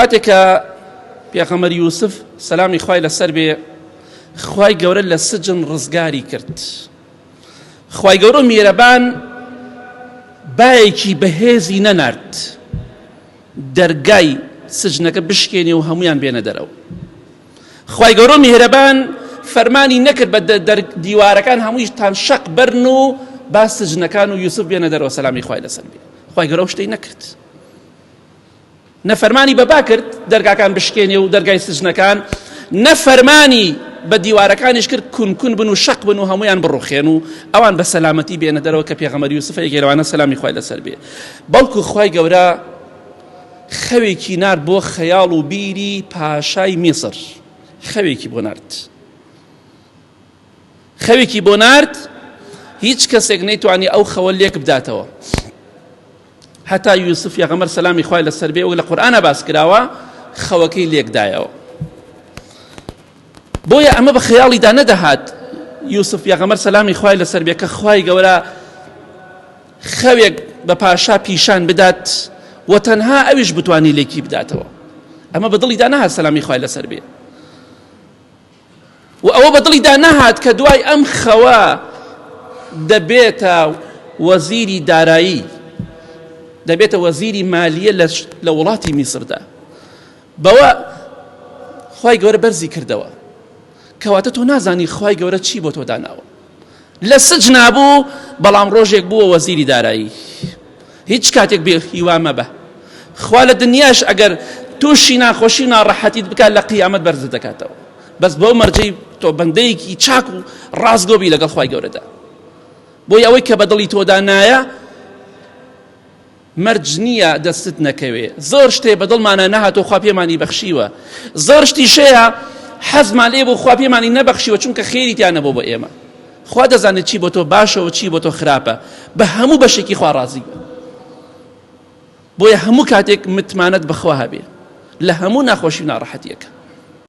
کاتێک کە پێغەمبەر یوسف سەلامی خوای لەسەر بێ خوای گەورە لە سجن ڕزگاری کرد خوای گەورە میرەبان بایەکی بەهێزی نەنارد دەرگای سجنەکە بشکێنێ و هەمویان بێنە دەرەوە خوای گەورە میهرەبان فەرمانی نەکرد بە دیوارەکان هەموویتان شەق بەرن و با سجنەکان و یوسف بێنە دەرەوە سەلامی خوای لەسەر بێ خوای گەورە شتەی نەکرد نە فەرمانی بە با کرد دەرگاکان بشکێنێ و دەرگای سجنەکان، نە فەرمانی بە دیوارەکانیش کرد کون کون بن و شەق بن و هەموویان بڕوخێن و ئەوان بە سەلامەتی بێنە دەرەوە کە پێغەمبەر یوسفە یەکێ لەوانە سەلامی خوای لەسەر بێ بەڵکو خوای گەورە خەوێکی نارد بۆ خەیاڵ و بیری پاشای میسر خەوێکی بۆ نارد خەوێکی بۆ نارد هیچ کەسێک نەیتوانی ئەو خەوە لێک بداتەوە هەتا یوسف یاغەمبەر سەلامی خوای لەسەر بێ وەک لە قورئانا باس کراوە خەوەکەی لێکدایەوە بۆیە ئەمە بە خەیاڵیدا نەدەهات یوسف یاغەمبەر سەلامی خوای لەسەر بێ کە خوای گەورە خەوێک بە پاشا پیشان بدات و تەنها ئەویش بتوانی لێکی بداتەوە ئەمە بە دڵیدا نەهات سەلامی خوای لەسەر بێ و ئەوە بە دڵیدا نەهات کە دوای ئەم خەوە دەبێتە وەزیری دارایی دەبێتە وەزیری مالیە لە وڵاتی میسردا بەوە خی گەورە بەرزی کردەوە کەواتە تۆ نازانی خی گەورە چی بۆ تۆ داناوە لە سجنا بوو بەڵام ڕۆژێک بووە وەزیری دارایی هیچ کاتێک بێ هیوا مەبە خوا لە دنیاش ئەگەر تووشی ناخۆشی و ناڕەحەتیت بکات لە قیامەت بەرزت دەکاتەوە بەس بەو مەرجەی تۆ بەندەیەکی چاک و ڕاستگۆ بی لەگەڵ خوای گەورەدا بۆی ئەوەی کە بە دڵی تۆدا نایە مەرج نییە دەستت نەکەوێ زۆر شتێ بە دڵمانە نەهاتۆ خوا پێمانی بەخشیوە زۆر شتیش هەیە حەزمان لێ بوو خوا پێمانی نەبەخشیوە چونکە خێری تیا نەبوو بۆ ئێمە خوا دەزانێت چی بۆ تۆ باشە و چی بۆ تۆ خراپە بە هەموو بەشێکی خوا ڕازی بە بۆیە هەموو کاتێک متمانەت بەخوا هەبێ لە هەموو ناخۆشی و ناڕەحەتیەکە.